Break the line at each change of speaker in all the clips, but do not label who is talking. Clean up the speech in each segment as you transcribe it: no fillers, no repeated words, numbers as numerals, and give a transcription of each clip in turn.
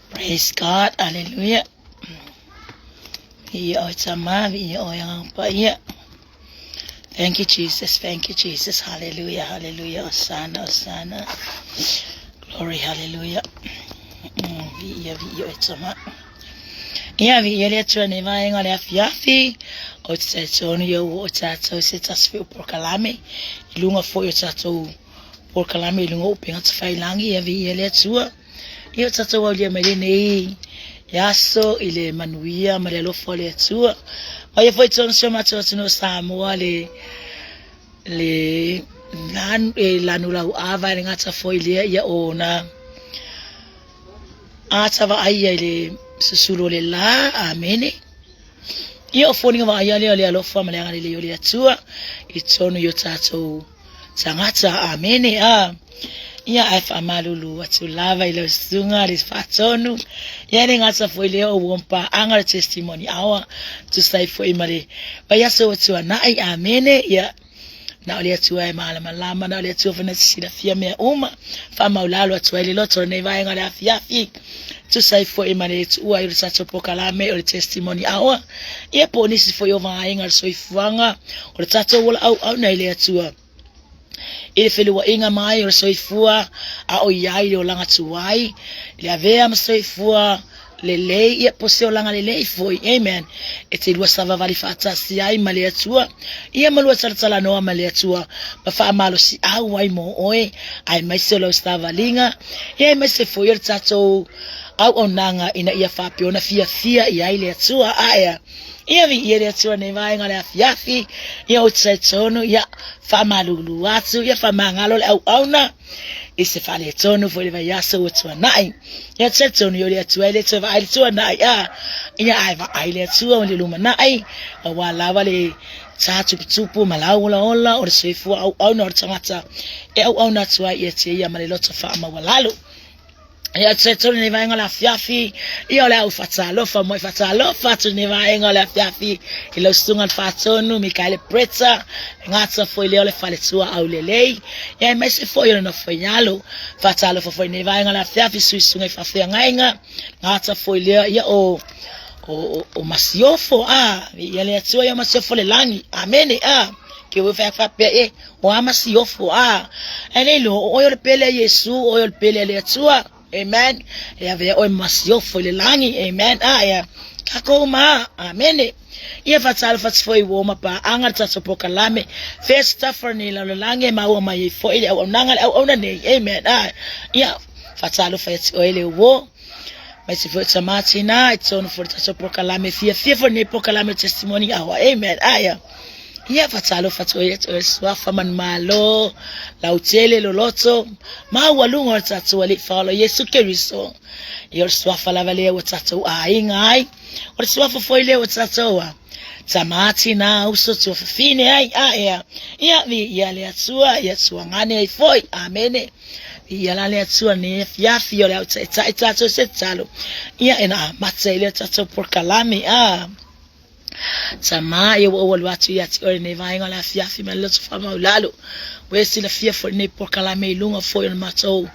Praise God, hallelujah. Ia oi tama, ia oi ang paia. Thank you, Jesus. Thank you, Jesus. Hallelujah, hallelujah. Hosanna, Hosanna. Glory, hallelujah. Ia, ia oi tama. Ia, ia le atua nei vaega o le afiafi, o te talitonu ia ua o tatou se tasi foi o polokalame, i luga foi o tatou polokalame i luga o upega tafailangi, ia viia le Atua. Ia o tatou aulia mai lenei aso i le manuia ma le alofa o le Atua. Ma ia foi tonu si o matou atunuu o Samoa le le lanu, e lanu lauava e le gata foi lea ia o na Ata vaaia i le susulu o le la. Amene. Ia o foliga vaaia lea o le alofa ma le agalelei o le Atua i totonu i o tatou tagata. Amene. A. Ia ae faamalulu atu lava i lau susuga le faatonu. Ia e le gata foi lea o ua paaga le testimony hour tusa ai foi ma le vaiaso ua tuanai. Amene. Ia Na o le Atua e malamalama, na o le Atua foi na te silafia mea uma. Faamaulalo atu ai le loto o lenei vaega o le afiafi. Tusa ai foi ma le tuua ai o le tatou polokalame o le Testimony Hour. Ia po o nisi foi o vaega o le soifuaga o le tatou ola auauna i le Atua. I le feluaiga mai o le soifua a o i ai le olaga tuai, le avea ma soifua lelei, ia po se olaga lelei foi, amen, e te lua savavali faatasi ai ma le Atua, ia ma lua talatalanoa ma le Atua, ma faamalosiau ai mo oe, aemaise o lau savaliga, ia aemaise foi o le tatou auaunaga ina ia faapea ona fiafia i ai le Atua. Ae ia viia le Atua nei vaega o le afiafi, ia ou te talitonu, ia faamalulu atu, ia faamagalo le auauna, i se faaletonu foi le vaiaso ua tuanai. Ia talitonu ia o le Atua e le toe vaai le tuanai a. Ia ae vaai le Atua o le lumanai, aua lava le tā tuputupu ma lau olaola o le soifua auauna o le tagata e auauna atu ai ia te ia ma le loto faamaualalo. Ia talitonu lenei vaega o le afiafi, ia o le au faatalofa moi faatalofa atu lenei vaega o le afiafi i lau susuga le faatonu Mikaele Bretta, le gata foi lea o le faletua aulelei, ia aemaise foi o le nofo i alo. Faatalofa foi lenei vaega o le afiafi sui susuga i faafeagaiga, gata foi lea ia o o, o Masiofo, a, ia le Atua ia Masiofo le lagi, amene, a, ke ue whai whapea e, o a Masiofo, a, e le iloa, o oe o le pele a Iesu, o oe o le pele a le Atua, amen, e avea oe ma Masiofo i le lagi, amen, a, ia, takou ma, amene. Ia faatalofa atu foi ua oma paaga le tatou polokalame Festa for nei lalolagi e maua mai ai foi le auaunaga le auauna nei, amen, a, ia, faatalofa ia te oe le uo. Maise foi tama tina i totonu foi le tatou polokalame fiafia foi lenei polokalame o Testimony Hour. Amen. Aia. Ia faatalofa atu ia te oe suafa manumalo, lautele loloto, maualuga o le tatou Alii Faaola Iesu Keriso. Ia o le suafa lava lea ua tatou aiga ai. O le suafa foi lea ua tatou a tama tina uso tuafafine ai. Aia. Ia viia le Atua, ia tuagane ai foi. Amene. Ia la le Atua nei afiafi o le au taitai tatou se tatalo. Ia e na amata i lea tatou polokalame a. Tama ia ua ou alu atu ia te oe nei vaega o le afiafi ma le loto faamaulalo. Ua e silafia foi lenei polokalame i luga foi o le matou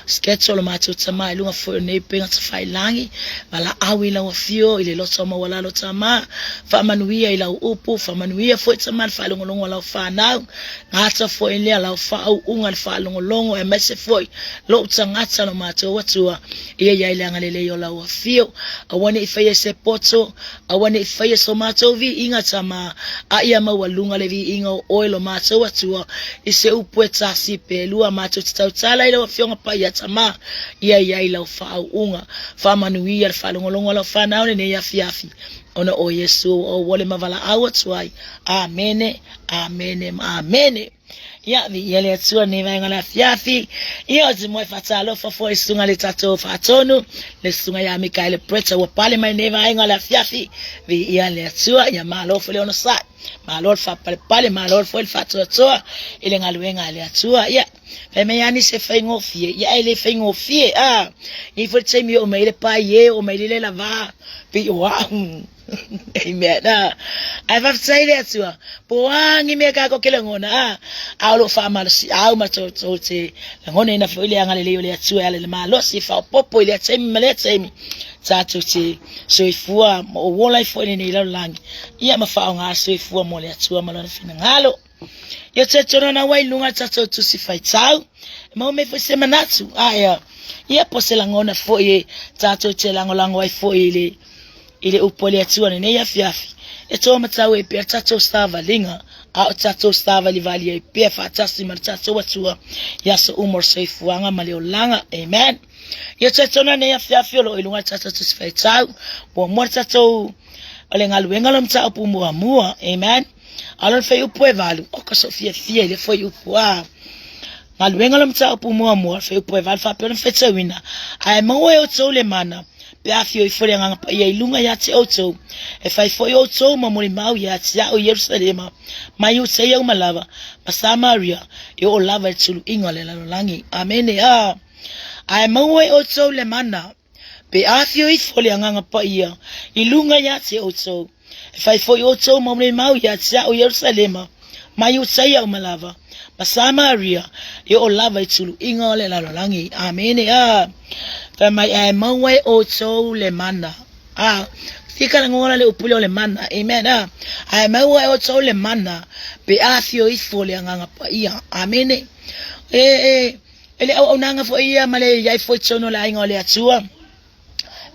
schedule o le matou tama i luga foi o nei upega tafailagi. Valaau i lau afio i le loto maualalo tama. Faamanuia i lau upu, faamanuia foi tama le faalogologo a lau fanau. Gata foi lea lau faauuga le faalogologo aemaise foi lou tagata lo matou Atua ia i ai le agalelei o lau afio. Aua ne i faia se poto, aua ne i faia so matou viiga tama, a ia maualuga le viiga o oe lo matou Atua i se upu e tasi pe lua matou te tautala i lau afioga paia tama, ia i ai lau faauuga. Faamanuia le faalogologo a lau fanau lenei afiafi, ona o Iesu ua ou ole ma valaau atu ai. Amene. Amene ma amene. Ia, viia le Atua nei vaega o le afiafi. Ia, o te moe faatalofa foi i susuga le tatou faatonu, le susuga ia Mikaele Bretta ua pale mai nei vaega o le afiafi. Viia le Atua, ia malo foi le onosai, malo le faapalepale, malo foi le faatoatoa i le galuega a le Atua. Ia, fai mai lava nisi e faigofie, ia e le faigofie, a. E i ai foi le taimi e oo mai ai le paie, oo mai ai le lavā, pei o au. Amen. Ah. Ae faafetai i le Atua, po o a ni mea tatou te lagona, ah, a o lo o faamalosiau ma tou te lagonaina foi le agalelei o le Atua e ala i le malosi e faaopoopo i lea taimi ma lea taimi tatou te soifua ma ou ola ai foi i lenei lalolagi, ia ma faaaoga soifua mo le Atua ma lona finagalo. Ia te tonu ana ua i luga le tatou tusi faitau, e maua mai foi se manatu, a ea, ia po se lagona foi e tatou te lagolago ai foi i le i le upu a le Atua lenei afiafi, e toa matau ai pea le tatou savaliga, a o tatou savalivali ai pea faatasi ma le tatou Atua i aso uma o le soifuaga ma le olaga. Amen. Ia te tonu nei afiafi o lo o i luga le tatou tusi faitau, muamua le tatou o le galuega lo mataupu muamua. Amen. A o lona fuaiupu e valu, o ka sou fiafia i le fuaiupu a. Galuega lo mataupu muamua, fuaiupu e valu faapea ona faitauina, ae maua e outou le mana, pe afio ifo le Agaga Paia i luga ia te outou, e fai foi outou ma molimau ia te au i Ierusalema, ma Iutaia uma lava, ma Samaria, e oo lava i le tuluiga o le lalolagi. Amene. A. Ae maua e outou le mana, Pe afio ifo le Agaga Paia i luga ia te outou, e fai foi outou ma molimau ia te au i Ierusalema, ma Iutaia uma lava, ma Samaria, e oo lava i tuluiga o le lalolagi. Amene. A. Fai mai, ae maua e outou le mana. A. Fika lagona le upu lea o le mana. Amen. A. Ae maua e outou le mana, pe afio ifo le Agaga Paia. Amene. E, e, E le auaunaga foi ia ma le i ai foi totonu o le aiga o le Atua.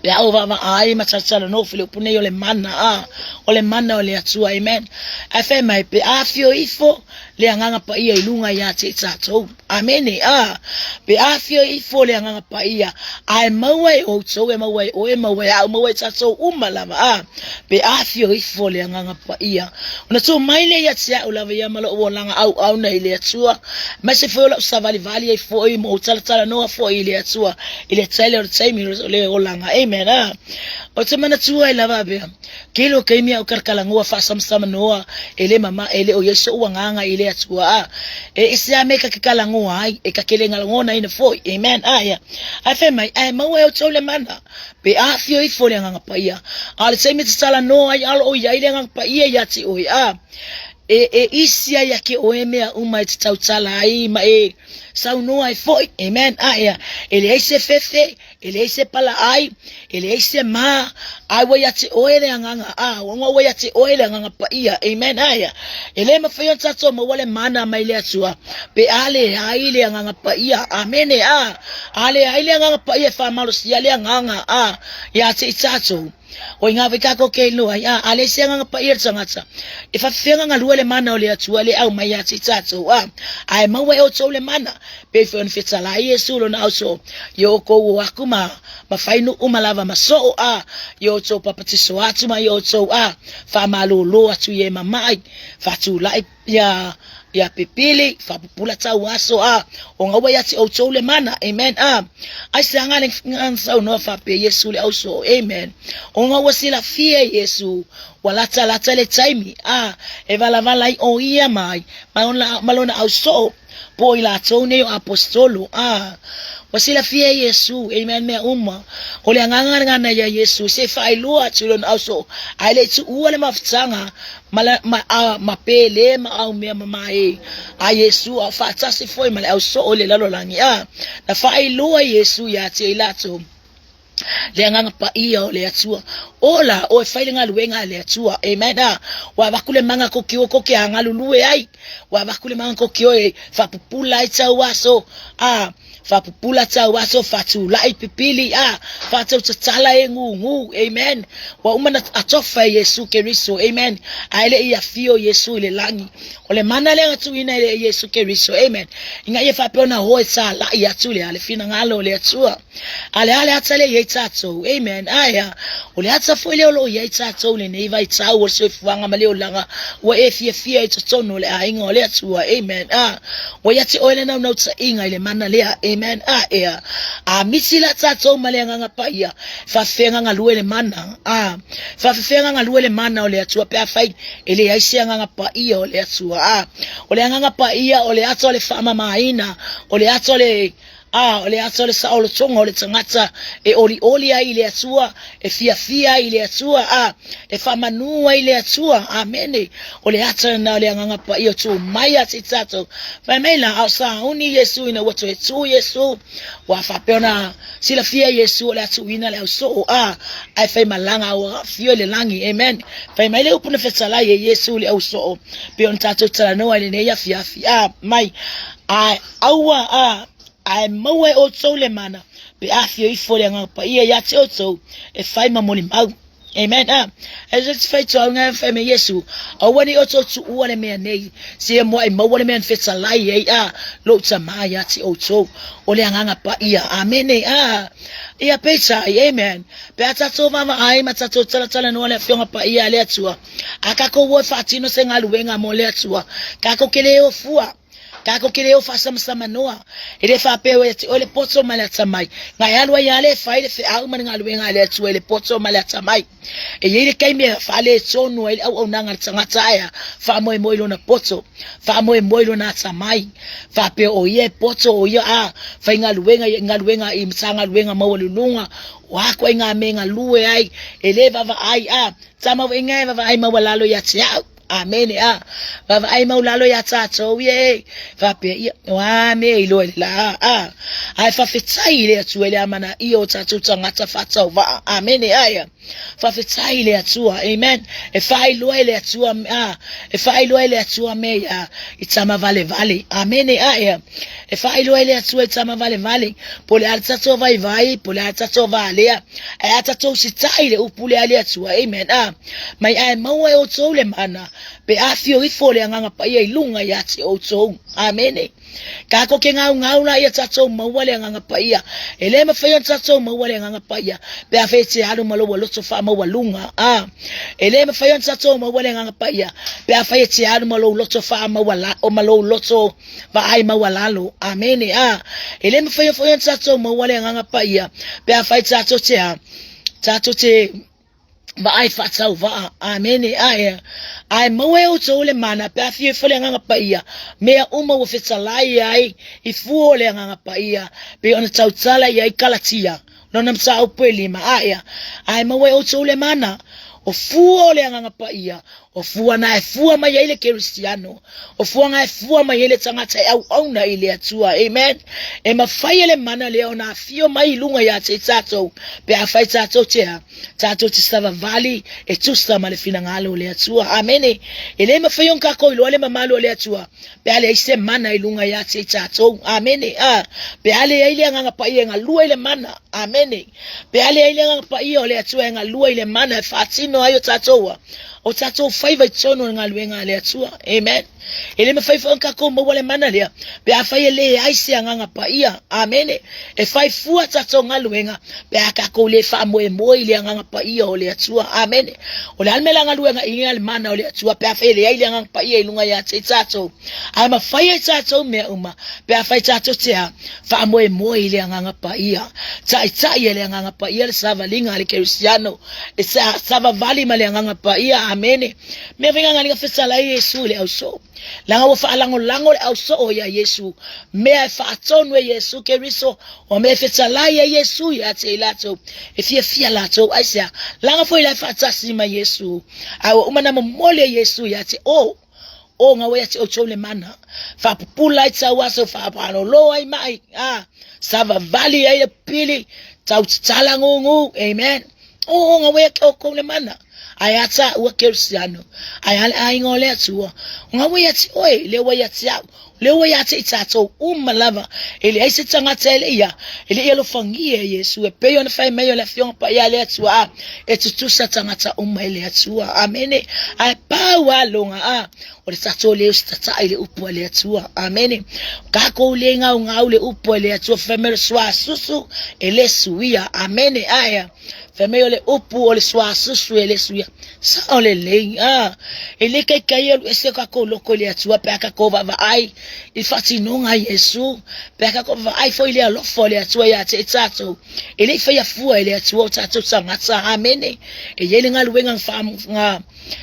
Pe a ou vaavaai ma talatalanoa foi le upu nei o le mana, a, o le mana o le Atua, amen. Ae fai mai, pe afio ifo le Agaga Paia i luga ia te i tatou. Amene, a, pe afio ifo le Agaga Paia, ae maua e outou, e maua e oe, e maua e au, maua e tatou uma lava, a, pe afio ifo le Agaga Paia. Ona tuu mai lea ia te au lava ia ma lou olaga auauna i le Atua, aemaise foi o lau savalivali ai foi ma ou talatalanoa foi i le Atua i le tele o le taimi o le olaga. Amen. Ah. O te manatua ai lava pea, tele o taimi au kalakalanoa faasamsamanoa e le mama e le o iai so'u agaga i le Atua. Ah. E ese a me ka ke kalanoa ai, e ka kele ngalagonaina foi. Amen. Ah, yeah. Ae fai mai, ae maua e outou le mana. Pe afio ifo le Agaga Paia, a o le taimi e tatala noa ai a o lo o i ai le Agaga Paia ia te oe, a e, e isi ai ake oe mea uma e te tautala ai ma e saunoa ai foi. Amen. A ea, e leai se fefe, e leai se palaai, e leai se ma, a ua ia te oe le Agaga, a ua ua ia te oe le Agaga Paia. Amen. A ea, e le mafai ona tatou maua le mana mai le Atua, pe a leai le Agaga Paia. Amene. A, A leai le Agaga Paia e faamalosia le agaga, a, ia te i tatou. O i ngā wai tākou ke iloa ai, a, a leai se Agaga Paia le tagata, e faafefea galue le mana o le Atua le au mai ia te i tatou, a, a e maua e outou le mana, pei foi ona fetalai Iesu lona ausoo, i outou o aku ma, ma fai nuu ma lava ma soo, a, i outou papatiso atu ma i outou, a, faamalōlō atu i e mama'i, faatula'i Ia, ia pipili, faapupula tau aso, a, o nga ua ia te outou le mana, amen, a, ai se anga le saunoa faapea Iesu le ausoo, amen, o nga ua silafia e Iesu, ua latalata le taimi, a, e valavala ai o ia mai, ma, ma lona ausoo, po o i latou nei o aposetolo, a, ua silafia e Iesu, amen, mea uma, o le agaga lena ia Iesu, se i faailoa atu i lona ausoo, ae le i tuua le mafutaga, ma, la, ma, a, ma pele ma au mea mamae a Iesu, a o faatasi foi ma le ausoo i le lalolagi, a, na faailoa Iesu ia te i latou, le Agaga Paia o le Atua. Ola, oe fai le galuega a le Atua. Amen. A, ua avaku le maga ko ke o ko ke a galulue ai. Ua avaku le maga ko ke o e faapupula ai tau aso. A, faapupula tau aso, faatulai pipili, a, faatautatala e gūgū. Amen. Ua uma na atofa e Iesu Keriso. Amen. Ae le i afio Iesu i le lagi. O le mana lea na tuuina e Iesu Keriso. Amen. Ina ia faapea ona hoe salai atu le a le finagalo o le Atua. A le a le ata lea i ai tatou. Amen. Ae a, o le ata foi lea o lo o i ai tatou i lenei vaitau o le soifuaga ma le olaga ua e fiafia i totonu o le aiga o le Atua. Amen. A, ua ia te oe le naunautaiga i le mana lea. Amen. Ae a, a misi la tatou ma le Agaga Paia, faafefea galue le mana. A, faafefea galue le mana o le Atua pe afai e leai se Agaga Paia o le Atua. A, o le Agaga Paia o le ata o le faamamaina, o le ata o le. A, o le ata o le saolotoga o le tagata e olioli ai i le Atua, e fiafia ai i le Atua, a, e faamanu ai i le Atua. Amene. O le ata lena o le Agaga Paia o tuu mai ia te i tatou. Fai mai la, a o sauni Iesu ina ua toe tu Iesu, ua faapea ona silafia e Iesu o le a tuuina le ausoo, a, ae faimalaga ua afio i le lagi. Amen. Fai mai le upu na fetalai e Iesu i le ausoo, pei ona tatou talanoa i lenei afiafi, a, mai, a, aua, a, ae maua e outou le mana, pe afio ifo le Agaga Paia ia te outou, e fai ma molimau. Amen. Ah, e se te whai ngā whai me Yesu. Aua ni outou tuua le mea nei. Se e moa i maua le mea whetalai ei a lou tama ia te outou. O le Agaga Paia. Amene. Ah, ia peitai. Amen. Pe a tatou vaavaai ma tatou talatalanoa le Afioga Paia a le Atua. A kakou o e faatino se galuega mo le Atua. Kakou ke le o fua. Kakou ke le o faasamsamanoa. E le faapea ia te oe le poto ma le atamai. Ngai alu ai lava le fai le feau ma le galuega a le Atua i le poto ma le atamai. E i ai le taimi e faaletonu ai le auaunaga a le tagata ae a faamoemoe i lona poto, faamoemoe i lona atamai, faapea o ia e poto, o ia a faigaluega i galuega i Matagaluega maualuluga, o a ituaiga mea e galue ai, e le vaavaai a Tamauiga e vaavaai maualalo ia te au. Amene a. Vaavaai maulalo ia tatou ia e. Faapea ia, o a mea i loa i le la a. Ae faafetai i le Atua i le amanaia o tatou tagata faatauvaa. Amene a ia. Faafetai i le Atua. Amen. E faailoa e le Atua a. E faailoa e le Atua mea ia i tama valevale. Amene a ia. E faailoa e le Atua i tama valevale. Po o le a le tatou vaivai, po o le a le tatou valea. Ae a tatou sitai i le upu lea a le Atua, amen, a, mai ae maua e outou le mana, pe afio ifo le Agaga Paia i luga ia te outou. Amene. Kakou ke gaugau la ia tatou maua le Agaga Paia. E le mafai ona tatou maua le Agaga Paia pe afai e te alu ma lou loto faamaualuga. A, e le mafai ona tatou maua le Agaga Paia pe afai e te alu ma lou loto faamauala, o ma lou loto vaai maualalo. Amene. A, e le mafai foi ona tatou maua le Agaga Paia pe afai tatou te a, tatou te vaai faatauvaa. Amene. A, ea. Ae maua e outou le mana pe afio ifo le Agaga Paia, mea uma ua fetalai ai i fua o le Agaga Paia, pei ona tautala i ai Kalatia, lona mataupu e lima. A, ea. Ae maua e outou le mana, o fua o le Agaga Paia, O fua na e fua mai ai le Kerisiano. O fua na e fua mai ai le tagata e auauna i le Atua. Amen. E mafai e le mana lea ona afio mai i luga ia te tatou, pe afai tatou te a, tatou te savavali e tusa ma le finagalo o le Atua. Amene. E le mafai ona kakou iloa le mamalu o le Atua, pe a leai se mana i luga ia te tatou. Amene. A, pe a leai le Agaga Paia e galue i le mana. Amene. Pe a leai le Agaga Paia o le Atua e galue i le mana e faatino ai o tatou a, o tatou faiva i totonu o le galuega a le Atua. Amen. E le mafai foi ona tatou maua le mana lea, pe afai e leai se Agaga Paia. Amene. E fai fua tatou galuega, pe a tatou le faamoemoe i le Agaga Paia o le Atua. Amene. O le a le mea la galuega i le mana o le Atua, pe afai e leai le Agaga Paia i luga ia te tatou. Ae mafai ai tatou mea uma, pe afai tatou te a, faamoemoe i le Agaga Paia. Taitai e le Agaga Paia le savaliga a le Kerisiano. E savavali ma le Agaga Paia. Amene. Mea foi ngā fetalai Iesu i le ausoo. Leaga ua faalagolago le ausoo ia Iesu. Mea e faatonu e Iesu Keriso, o mea e fetalai e Iesu ia te i latou. E fiafia latou, aisea, leaga foi la e faatasi ma Iesu. Ae ua uma na momoli e Iesu ia te o. O ngā wai ati outou le mana. Faapupula ai tau aso, faapalolo ai mai. Ah, savavali ai le pili, tau tatala ngungu. Amen. O ngā wai ati outou le mana. Ae a tā ua Kerisiano. Ae a le aiga o le Atua. O ngā wai ati oe, le wai ati au. Le wai ati i tātou uma lava. E leai se tagata e le ia. E le i alofagia e Iesu. E pei ona fai mai o le Afioga Paia a le Atua. A, e tutusa tagata uma e le Atua. Amene. Ae pau a loga a. O le tatou le usitatai i le upu a le Atua. Amene. Kakou le gaugau le upu a le Atua. Fai mai o le suasusu e le suia. Amene. Ae a. Fai mai o le upu o le suasusu e le suia. Iesu ia. Sao lelei, a e le kaikai alu ese kakou loko i le Atua pe a kakou vaavaai i faatinoga a Iesu, pe a kakou vaavaai foi i le alofa o le Atua ia te i tatou. E le i faia fua e le Atua o tatou tagata. Amene. E i ai le galuega na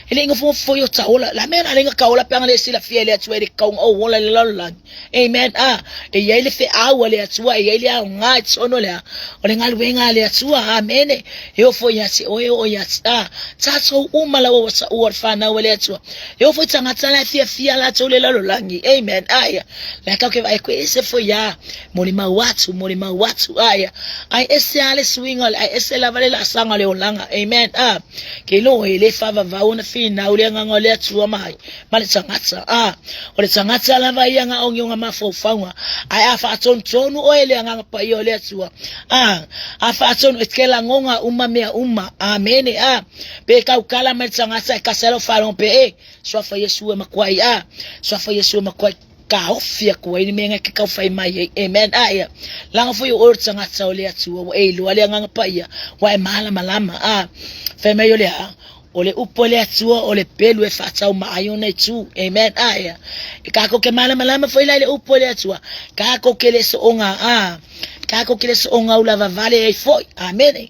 e le i nofonofo foi o taola. La mea na lenga taola pe ana le silafia e le Atua e le tatau ona ou ola i le lalolagi. Amen. A, e i ai le feau a le Atua, e i ai le aoga i totonu o le a, o le galuega a le Atua. Amene. E oo foi ia te oe, e oo ia te, a, tatou uma lava ua taua o le fanau a le Atua. E oo foi tagata la e fiafia latou i le lalolagi. Amen. Aia. La kau ke vaai koe ese foi ia molimau atu, molimau atu. Aia. Ai ese a le suiga, ai ese lava le laasaga o le olaga. Amen. A, ke iloa e le faavavau ona finau le agaga o le Atua mai. ma le tagata. A, o le tagata lava ia na o ona mafaufauga, ae a faatonutonu oe i le Agaga Paia o le Atua, a, a faatonu e te lagona uma mea uma. Amene. A, pe tautala mai le tagata e kasa ai lau faalogo pe e, suafa Iesu e makuai, a, suafa Iesu e makuai taofi atu ai le mea na e te tau fai mai ai. Amen. A, ia, laga foi o oe o le tagata o le Atua, ua e iloa le Agaga Paia, ua e malamalama. A, fai mai o le a? O le upu a le Atua o le pelu e faatau ma ai ona itu. Amen. Aea. E kākou ke malamalama foi la i le upu a le Atua. Kākou ke le soonga a. Kākou ke le soonga ula vavale ai foi. Amene.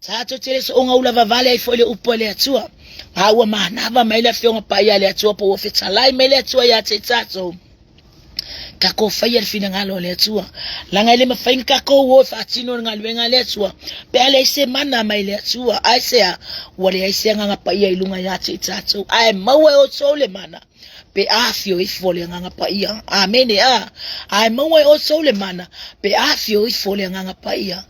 Tātou te le soonga ula vavale ai foi le upu a le Atua. A ua manava mai le afioga paia a le Atua po ua fetalai mai le Atua ia te tātou. Kakou faia le finagalo o le Atua. Laga e le mafai ona kakou o e faatino le galuega a le Atua, pe a leai se mana mai le Atua. Aisea? Ua leai se Agaga Paia i luga ia te i tatou, ae maua e outou le mana, pe afio ifo le Agaga Paia. Amene. A, ae maua e outou le mana, pe afio ifo le Agaga Paia.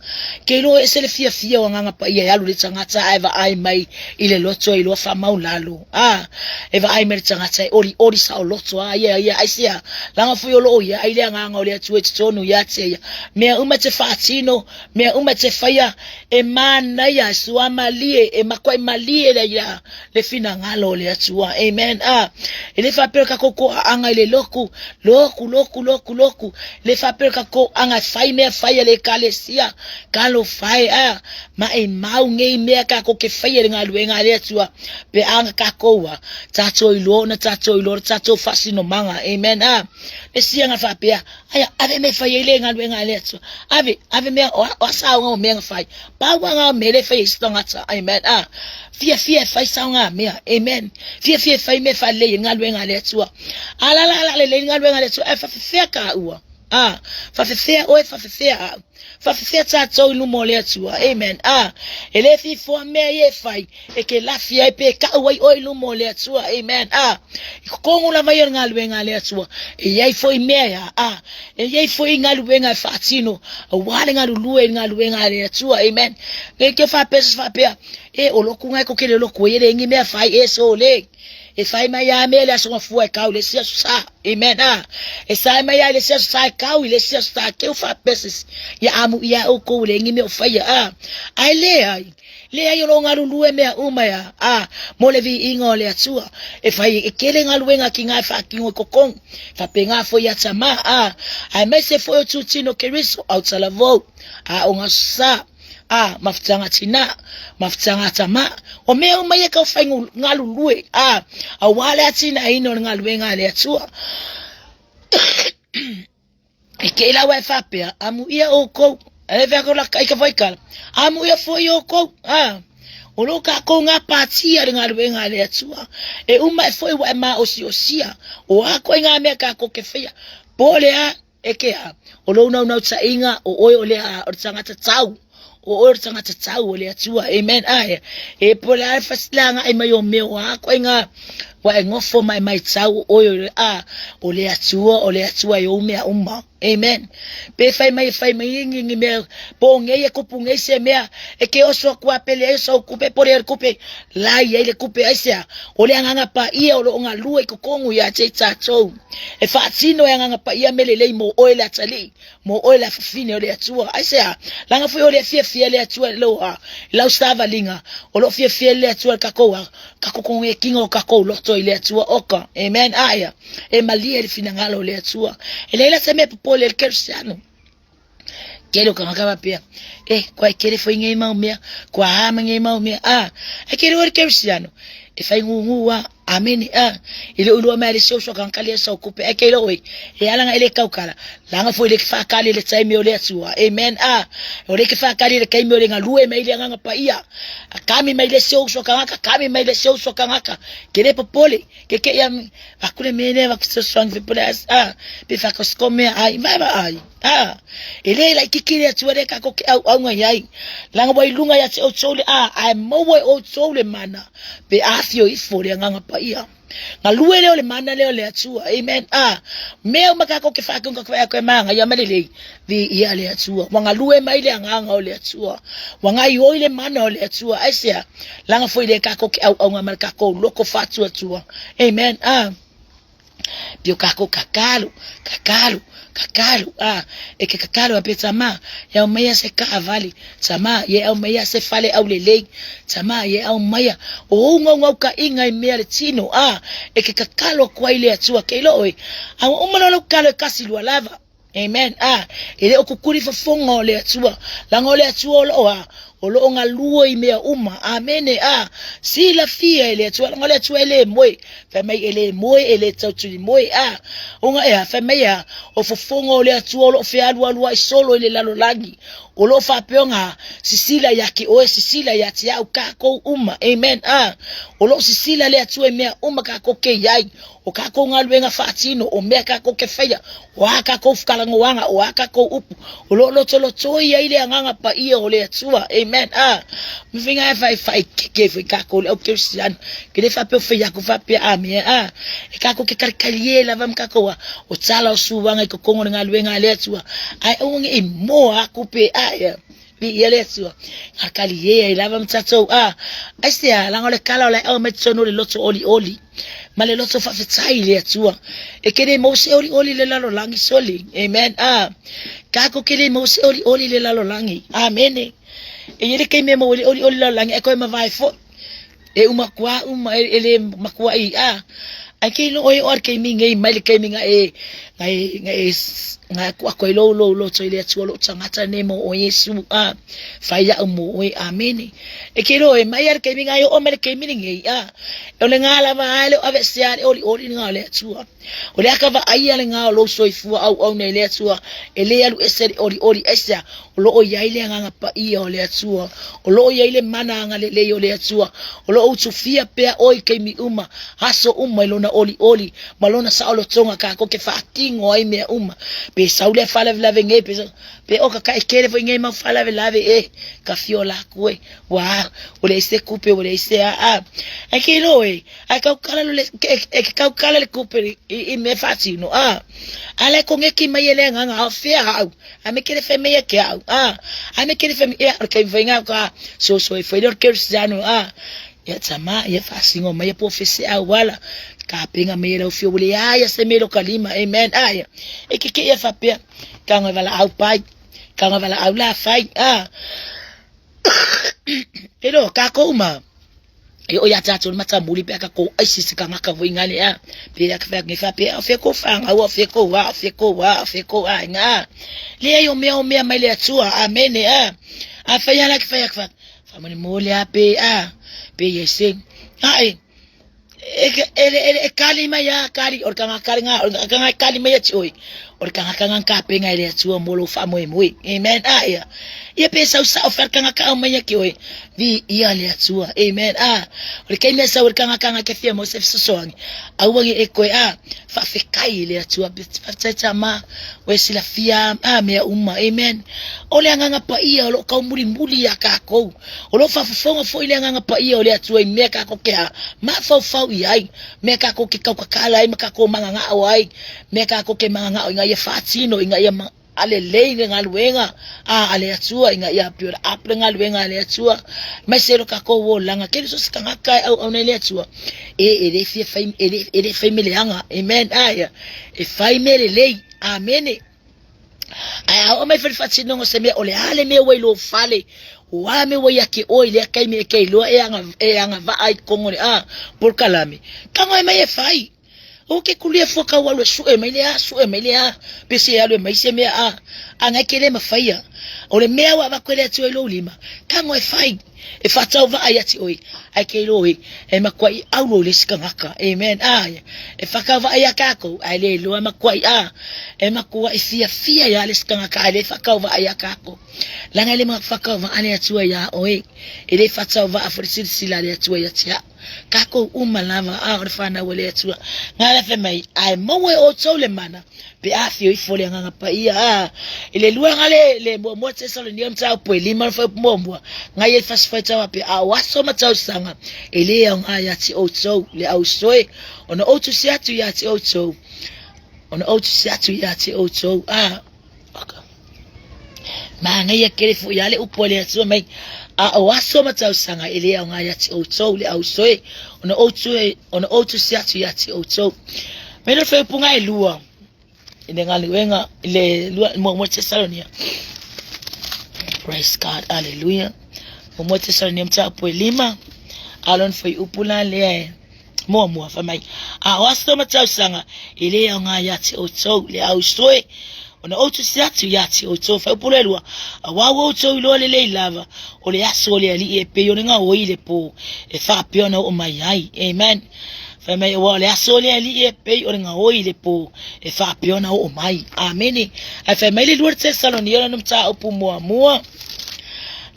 Ke iloa ese le fiafia o Agaga Paia e alu i le tagata ae vaai mai i le loto e iloa faamaulalo. A, e vaai mai le tagata e olioli saoloto a ia ia aisea, laga foi o loo ia ai le agaga o le Atua i totonu ia te ia. Mea uma te faatino, mea uma te faia, e manaia, e suamalie, e makuai malie le ia le finagalo o le Atua. Amen. A, e le faapea o kakou toaaga i le loku, loku, loku, loku, loku. E le faapea o kakou toaaga e fai mea fai a le ekalesia, talofa e, a, ma e mau nei mea kakou ke faia i le galuega a le Atua, pe a na kakou a, tatou iloa ona tatou iloa le tatou faasinomaga. Amen. A, le sia na faapea, aia, ave mea e fai ai le galuega a le Atua. Ave, ave mea, o a saoga o mea na fai. Pau a ngā mea le fai ai se tagata. Amen. A, fiafia e fai sao ngā mea. Amen. Fiafia e fai mea faalelei i le galuega a le Atua. A la la la lelei le galuega a le Atua, ae faafefea kāua. A, faafefea oe, faafefea au. Faafefea tātou i luma o le Atua. Amen. A, e le fifoa mea ia e fai, e ke lafi ai pe kau ai oe i luma o le Atua. Amen. A, i totonu lava ia o le galuega a le Atua, e i ai foi mea ia, a, e i ai foi galuega e faatino, auā le galulue i le galuega a le Atua. Amen. Nei ke faapea se faapea, e o loku ngai ko ke le loku e le ngi mea fai e so le. E fai mai a mea le aso mafua e kau le isi aso sa. Amen. A, e sai mai a le isi aso sa e kau i le isi aso sa keu faapea se isi. Ia amu ia oukou le ngi mea o faia. A, ae leai. Leai o lo o galulue mea uma ia, a, mo le viiga o le Atua. E fai e tele galuega ki nga e faatino i totonu, faapena foi ia Tamā, a, aemaise foi o Tutino Keriso, Autalavou, a o nga sa, a, mafutaga tinā, mafutaga tamā. O mea uma ia e tau fai galulue, a, auā le atinaeina o le galuega a le Atua. E ke ila e faapea, amuia oukou, e vea ko laka i ka whaikala, amuia foi oukou, a, o lo kākou ngā pāti a le galuega a le Atua, e uma e foi ua e māosiosia, o a koe ngā mea kākou ke whaia, po le a, e ke a, o lou naunautaiga, o oe o le a, o le tagata tau, o oe o le tagata tau o le Atua, amen, ae, e po le a le fasilanga ai mai o mea o a koe ngā, Ua e nofo mai mai tau o oe o le a, o le Atua, o le Atua e ou mea uma. Amen. Pe fai mai e fai mai ngi ngi mea po ngei e kupu ngei se mea e ke oso aku a pele ai sau kupe pore ai kupe lai ai le kupe ai sea o le agaga paia o lo o galue i totonu ia te i tatou e faatino e agaga paia mea lelei mo oe le atalii mo oe le afafine o le Atua. Aisea? Laga foi o le fiafia le Atua i lau a, i lau savaliga, o loo fiafia le Atua i kakou a, kakou kongekiga o kakou loto i le Atua oka. Amen. Aia, e malie le finagalo o le Atua. E leai la se mea popole i le Kerisiano. Kele o kangaka faapea, E, kua e kele foi nei mau mea, kua a ma nei mau mea, a, e kele oi le Kerisiano, e fai gūgū a, amene, a, e le o iloa mai le se uso kangaka lea sau kupe, ai ke iloa oi, e ala nga ele kaukala, langa foi le ke whaakali le taimi o le atua, amen, a, o le ke whaakali le taimi o le ngalue mai le anganga paia, a kami mai le se uso kangaka, kami mai le se uso kangaka, ke le popole, ke ke ia, akule mene wa kisosoangi fepole as, a, pe whakaskome ai, mai ma ai. A, e le laititi le Atua lea kākou ke ʻauʻauga i ai. Leaga ua i luga ia te ʻoutou le a, ae maua e ʻoutou le mana, pe afio ifo le Agaga Paia. Galue lea o le mana lea o le Atua. Amen. A, mea uma kākou ke whākau ka whai koe mānga ia malelei, vi ia le Atua. Ua galue mai le Agaga o le Atua. Ua gaioi le mana o le Atua. Aisea, leaga foi lea kākou ke ʻauʻauga ma le kākou loko whātuatua. Amen. A, Pio kākou kakalo, kakalo, kakalo, a, e ke kakalo a pe tama, e au maia se kaʻawale, tama, e au maia se fale aulelei, tama, e au maia, o ou ngaungau ka inga i mea le tino, a, e ke kakalo aku ai le Atua ke ilo oe, a ua uma loa lau kalo e kasi lua lava. Amen. A, e le o kukuli fofoga o le Atua, laga o le Atua o loo a, o loo galue i mea uma. Amene. A, silafia e le Atua, laga o le Atua e le moe. Fai mai e le moe, e le tautuli moe. A, ona ea, fai mai ea, o fofoga o le Atua o loo fealualuai solo i le lalolagi. O loo faapea sisila ia te oe, sisila ia te au, kākou uma. Amen. A, o loo sisila le Atua i mea uma kākou ke iai. O kākou galuega faatino, o mea kākou ke whaia, o a kākou whakalagoaga, o a kākou upu, o lo lotolotoi ai le agaga paia o le Atua. Amen. A, me whinga e whai whai keke fo i kākou le au Kerisiano. Ke le whapea o whai aku whapea a mea. A, e kākou ke karikari e lava ma kākou a, o tala o suanga i kokongo le galuega a le Atua. Ai aua nge i moa aku pe a ia. Viia le Atua. Ngā kali e ai lava ma tātou a. Ai se a, langa o le kala o lai au mai tonu le loto oli oli. Ma le loto whawhetai le Atua. E kere mau se oli oli le lalo langi soli. Amen. A. Kako kere mau se oli oli le lalo langi. Amene. E yele kei me mau oli oli oli lalo langi e koe mawai fo. E uma kua uma e le makua i a. Ai kei lo oe o ar kei mi ngei mai le kei mi nga e nga e nga e nga ku ako i lo lo lo to ile atua lo tangata ne mo o Yesu a fai ya mo oe amene. E kei lo e mai ar kei mi nga e o mai le kei mi ngei a. E o le nga lava a le ave se ale oli oli nga le atua. O le aka vaaia le nga o lou soifua auauna i le Atua, e le alu ese le olioli aisea, o loo i ai le agaga paia o le Atua, o loo i ai le mana agalelei o le Atua, o loo utufia pea oe i taimi uma, aso uma i lona olioli ma lona saolotoga kākou ke faatino ai mea uma. Pe sau lea faalavelave nei, pe sau, pe o ka kele foi nei mau faalavelave e, ka fio la aku e, ua, ua leai se kupe, ua leai se a a. Ai ke iloa e, Ai kau kala le e ke kau kala le kupe i me whaatino a. A le kongeki mai e le nganga a fea au. A me kere whai mai e ke au a. A me kere whai mai e au kei whai ngā ka so so e whai lor kerisiano a. Ia tama ia whaasingo mai e po fese au wala. Ka penga mai e lau fio wale a ia se melo ka lima. Amen. A ia. E ke ke ia whapea. Ka ngoi wala au pai. Ka ngoi wala au la whai. A. Pero ka kou ma. E o ia tātou le matamuli pe aka ko ISIS ka ngaka voi ngale a pe aka fe ngi fa pe a fe ko fa nga wa fe ko wa fe ko wa fe ko a nga le ai o mea o mea mai le atua amene a a fa ya la ke fa ya fa fa mo mo le a pe a pe ye se a e e e e kali mai a kali o ka kali nga o ka nga kali mai ati oi o ka nga nga ka pe nga le atua mo lo fa mo e mo amen a ia ia pe sau sa o fa ka nga ka mai ki oi Viia le Atua. Amen. A, o le keimea sau o le kangakanga ke fia mo se fesoasoani. Aua nge e koe a, faafetai i le Atua. Faafetai tama, o e silafia a mea uma. Amen. O le agaga paia o loo kaumulimuli iā kākou. O loo faafofoga foi le agaga paia o le Atua i mea kākou ke a mafaufau i ai, mea kākou ke kaukakala ai ma kākou magagao ai, mea kākou ke magagao ina ia faatino ina ia A lelei le galuega a a le Atua ina ia build up le galuega a le Atua mai se lo kākou olaga ke so se tagata e auauna i le Atua e e le fia fai e le e le fai me leaga amen aia e fai me lelei amene ae a oo mai foi le faatinoga o se mea o le a le mea ua i lou fale o a mea ua ia te oe i lea taimi e te iloa e aga e agavaa i totonu o le a polokalame tago e mai e fai. Aua ke kulia fua kau alu e sue mai le a, sue mai le a, pe se alu e mai se mea a, a ngai ke le mafaia. O le mea ua avatu e le Atua i lou lima, tago e fai, e faatauvaa ia te oe, ae ke iloa e, e matuai aulo i le isi tagata. Amen. A, e faatauvaa ia tatou, ae le iloa e matuai a, e matuai fiafia ia le isi tagata, ae le faatauvaa ia tatou. Leaga e le faatauvaa le Atua ia oe, e le faatauvaa foi le silasila a le Atua ia te au. Takou uma lava, a o le fanau a le Atua. Nga la fai mai, ae maua e outou le mana, pe afio ifo le Agaga Paia. A, i le luaga le, le muamua Tesalonia mataupu e lima le fuaiupu muamua, nga ia i fasifaitau ape, a o aso ma tausaga, e le aoga ia te outou, le ausoe, ona ou tusi atu ia te outou, ona ou tusi atu ia te outou. A, Manaia tele foi a le upu a le Atua mai, a o aso ma tausaga e le aoga ia te outou le ausoe, ona ou tue, ona ou tusi atu ia te outou. Mai le wheupunga e lua, i le galuega, i le lua, muamua Tesalonia. Praise God, hallelujah. Muamua Tesalonia mataupu e lima, a lona fuaiupu la lea e muamua fai mai, a o aso ma tausaga e le aoga ia te outou le ausoe, ona ou tusi atu ia te outou. Fuaiupu le lua, auā ua outou iloa lelei lava o le aso o le Alii e pei o le gaoi i le pō e faapea ona oo mai ai. Amen. Fai mai, auā o le aso o le Alii e pei o le gaoi i le pō e faapea ona oo mai. Amene. Ae fai mai le lua Tesalonia lona mataupu muamua.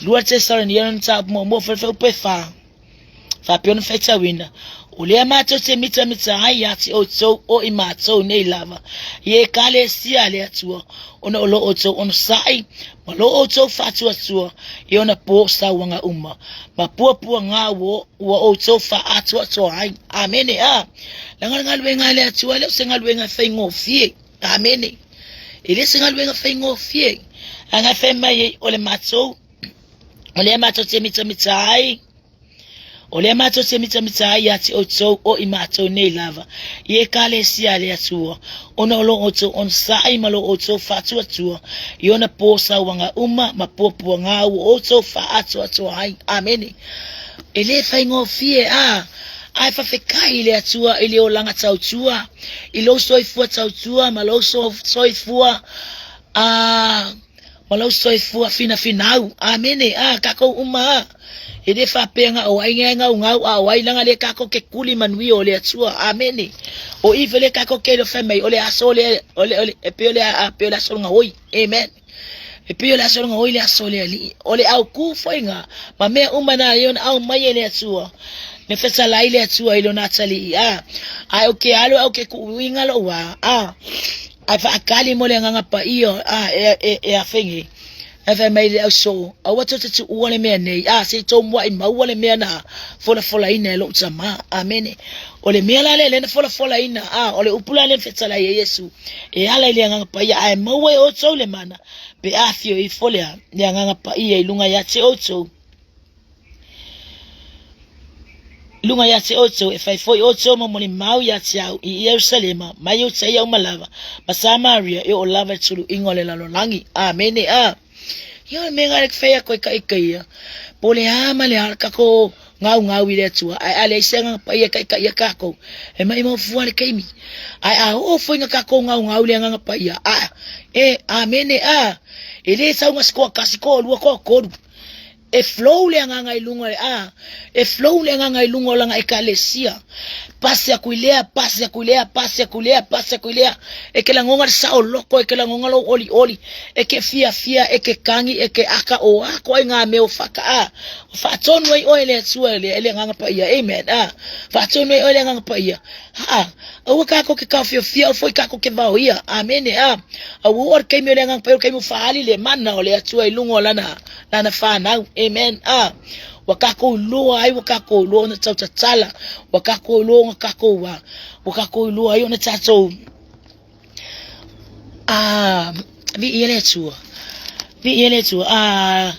Lua Tesalonia lona mataupu muamua, fuaiupu e fa. Faapea ona faitauina, o lea matou te mitamita ai ia te outou o i matou nei lava, i Ekalesia a le Atua, ona o lo outou onosai ma lo outou faatuatua i ona po sauaga uma, ma puapuaga ua outou faaatoatoa ai. Amene. A, leaga le galuega a le Atua e le o se galuega e faigofie. Amene. E le se galuega faigofie. Leaga e fai mai ai, o le matou O lea matou te mitamita ai, o lea matou te mitamita ai ia te outou o i matou nei lava, i Ekalesia a le Atua, ona o lo outou onosai ma lo outou faatuatua i ona po sauaga uma ma puapuaga ua outou faaatoatoa ai. Amene. E le faigofie, a, ae faafetai i le Atua i le olaga tautua, i lou soifua tautua ma lou soifua, a, Ma lou soifua finafinau. Amene. A, kakou uma a. E le faapea nga o ai ngai ngau ngau a o ai langa le kakou ke kuli manuia o le Atua. Amene. O i le kakou ke lo fai mai o le aso o le o le o le e pei o le a pei o le aso nga oi. Amen. E pei o le aso nga oi le aso le alii. O le au ku foi nga ma mea uma na e ona au mai e le Atua. Me fetalai le Atua i lona atalii. A, ae o ke alo au ke kuuinga lo ua. A, Ae faakali mo le Agaga Paia, a, e, e, e afege. Ae fai mai le ausoo, Aua tou te tuua le mea nei, a, se i tou mua'i maua le mea na folafolaina e lou tama. Amene. O le mea la lea lea na folafolaina, a, o le upu la lea na fetalai ai Iesu, e ala i le Agaga Paia, ae maua e outou le mana, pe afio ifo le, le Agaga Paia i luga ia te outou. I luga ia te outou, e fai foi outou ma molimau ia te au i Ierusalema, ma Iutaia uma lava, ma Samaria, e oo lava i le tuluiga o le lalolagi. Amene. A. Ia o le mea nga le fai aku ai ka ika ia, po o le a ma le a le kakou gaugau i le Atua, ae a leai se Agaga Paia e taitaia kakou, e maʻimau fua le taimi. Ae a oo foi na kakou gaugau i le Agaga Paia, a, e, amene, a, e le sau na se toatasi, toalua, toatolu. E flow le agaga i luga a e flow le agaga i luga o lana ekalesia. Pasi aku i lea, pasi aku i lea, pasi aku i lea, pasi aku i lea. E ke lagona le saoloko, e ke lagona lou olioli, e ke fiafia, e ke kagi, e ke aka o ako ai ngā mea o whaka a. O whaatonu ai oe le Atua e le, e le agaga paia. Amen. A. Whaatonu ai oe le agaga paia. Haa, aua kākou ke kaofiofia, aua foi kākou ke vaoia. Amene. A. Aua ua o le taimi o le agaga paia, o le taimi o whaali le mana o le Atua i luga o lana lana whanau. Amen. A. Ua kākou iloa ai, ua kākou iloa ona tautatala, ua kākou iloa ona kākou, a, ua kākou iloa ai ona tātou, a, viia le Atua. Viia le Atua. A,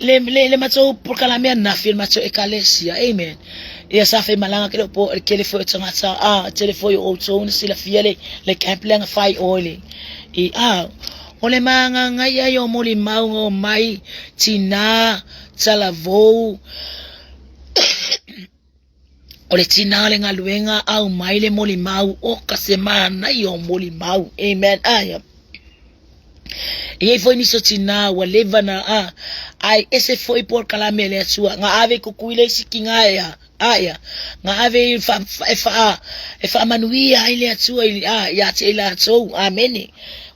le, le, le matou polokalame ananafi o le matou ekalesia. Amen. Ia sa faimalaga ke le po le tele foi o tagata, a, tele foi o outou na silafia le, le camp lea na fai o i le, i, a, O le magangai o molimauga o mai tinā talavou O le tina o le galuega aumai le molimau o ka se manaia o molimau. Amen. Aia. E i ai foi nisi o tina ua leva na a ai ese foi polokalame a le Atua nga ave i Kukuila isi kiga e a aia nga ave i fa, e fa e faamanuia ai le Atua i a ia te i latou. Amene.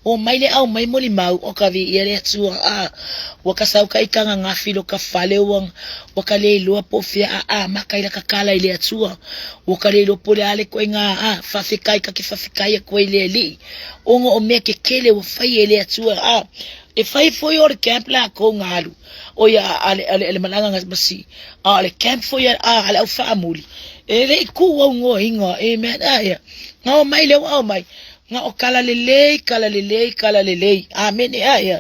O mai le au mai molimau o ka viia le Atua a ua ka sau ka ikanga gafi lo ka fale ua ua ka le iloa po o fea a amaka i la kakala i le Atua ua ka le iloa po o le a le koiga a faafekai ka ke faafekai aku ai i le Alii ona o mea kekele ua fai e le Atua a e fai foi o le camp lakou nga alu o ia a le a le, le malaga nga masi a o le camp foi a a le au faamuli e le i ku au ngoinga amen a ia nga o mai le o mai nga o kala lelei kala lelei kala lelei amene a ia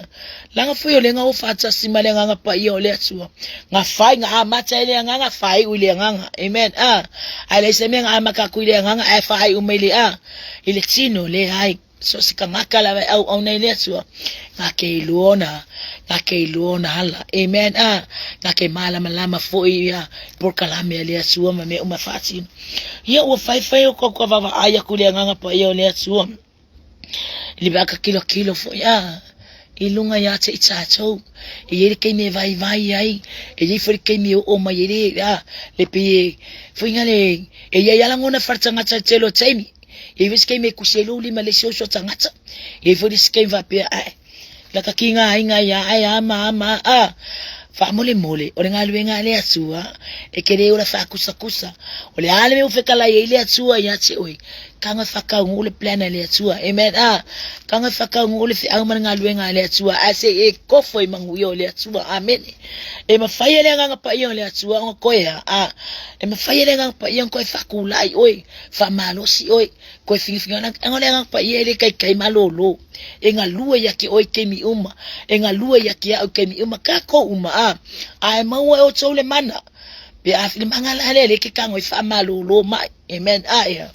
langa foi o le nga o faatasi ma le agaga paia o le Atua nga fai nga amata i le agaga faaiu i le agaga amen a ae leai se mea nga amata aku i le agaga ae faaiu mai le a i le tino leai so se tagata lava e auauna i le Atua nga ke iloa ona nga ke iloa ona ala amen a nga ke malamalama foi ia polokalame a le Atua ma mea uma faatino ia ua faifai o ka vaavaai aku i le agaga paia o le Atua i le vaka kilokilo foi a i luga ia te i tatou e i ai le taimi e vaivai ai e i ai foi le taimi e oo mai ai le a le pei e foi nga le e i ai lava lagona faletagata i le tele o taimi e i ai foi se taimi e kusi ai lou lima i le isi uso tagata e i ai foi le isi taimi faapea ae laka ki ngā aiga ia ae a ma ma a faamolemole o le galuega a le Atua e ke le ola faakusakusa o le a le mea ua fetalai ai le Atua ia te oe kaga whakaungu le plan a le Atua amen a kaga whakaungu le feau ma le galuega a le Atua ae se i e kofo i manuia o le Atua amen e mafai e le agaga paia o le Atua ona koe a a e mafai e le agaga paia ona koe faakula'i oe faamalosi oe koe fingafinga ona le agaga paia e le kaikai malōlō e galue ia ke oe i taimi uma e galue ia ke a'u i taimi uma kākou uma a a e maua e outou le mana pe a le magala lea le ke kago i faamalōlō mai amen a ia